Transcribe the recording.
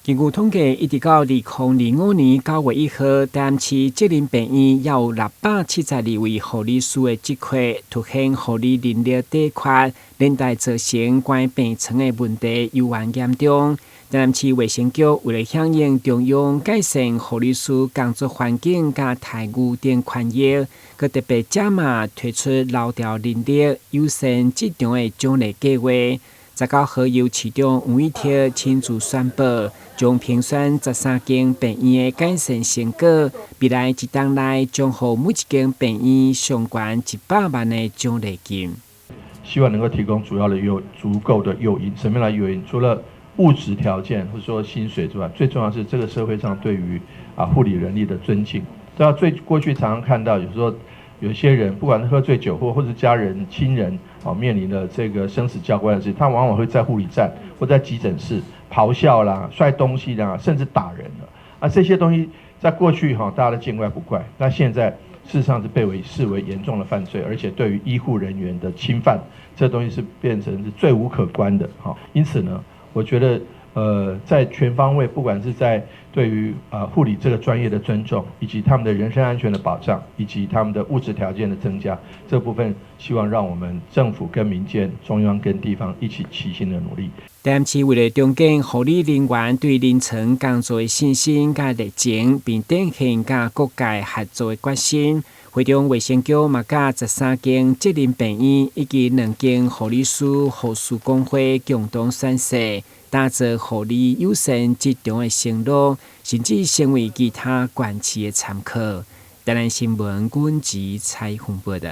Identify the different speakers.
Speaker 1: 根據統計，一直到2025年9月1號，台南市責任病院猶有672位護理師的職缺，凸顯護理人力短缺，連帶造成關病床的問題猶原嚴重。台南市衛生局為了響應中央改善護理師工作環境佮待遇等權益，閣特別加碼推出流調人力優先職場的獎勵計劃。19號由市長黃偉哲親自宣布，將評選13間病院的改善成果，未來一冬內將予每一間病院上懸100萬的獎勵金。
Speaker 2: 希望能夠提供主要的誘足夠的誘因，什麼樣的誘因？除了物質條件或者說薪水之外，最重要是這個社會上對於護理人力的尊敬。對啊，最過去常常看到，有時候有些人不管是喝醉酒或者家人親人面臨了這個生死交關的事，他往往會在護理站或在急診室咆哮啦、摔東西啦，甚至打人了。啊，這些東西在過去大家都見怪不怪，但現在事實上是被為視為嚴重的犯罪，而且對於醫護人員的侵犯，這東西是變成是罪無可寬的。因此呢，我覺得，在全方位，不管是在對於護理這個專業的尊重，以及他們的人身安全的保障，以及他們的物質條件的增加，這部分希望讓我們政府跟民間、中央跟地方一起齊心的努力。
Speaker 1: 台南市為了重建護理人員對臨床工作的信心佮熱情，並展現佮各界合作的決心，會中衛生局嘛佮13間責任病院以及兩間護理師護士工會共同宣誓，打造護理友善職場的承諾，甚至成為其他縣市的參考。台南新聞阮吉採訪報道。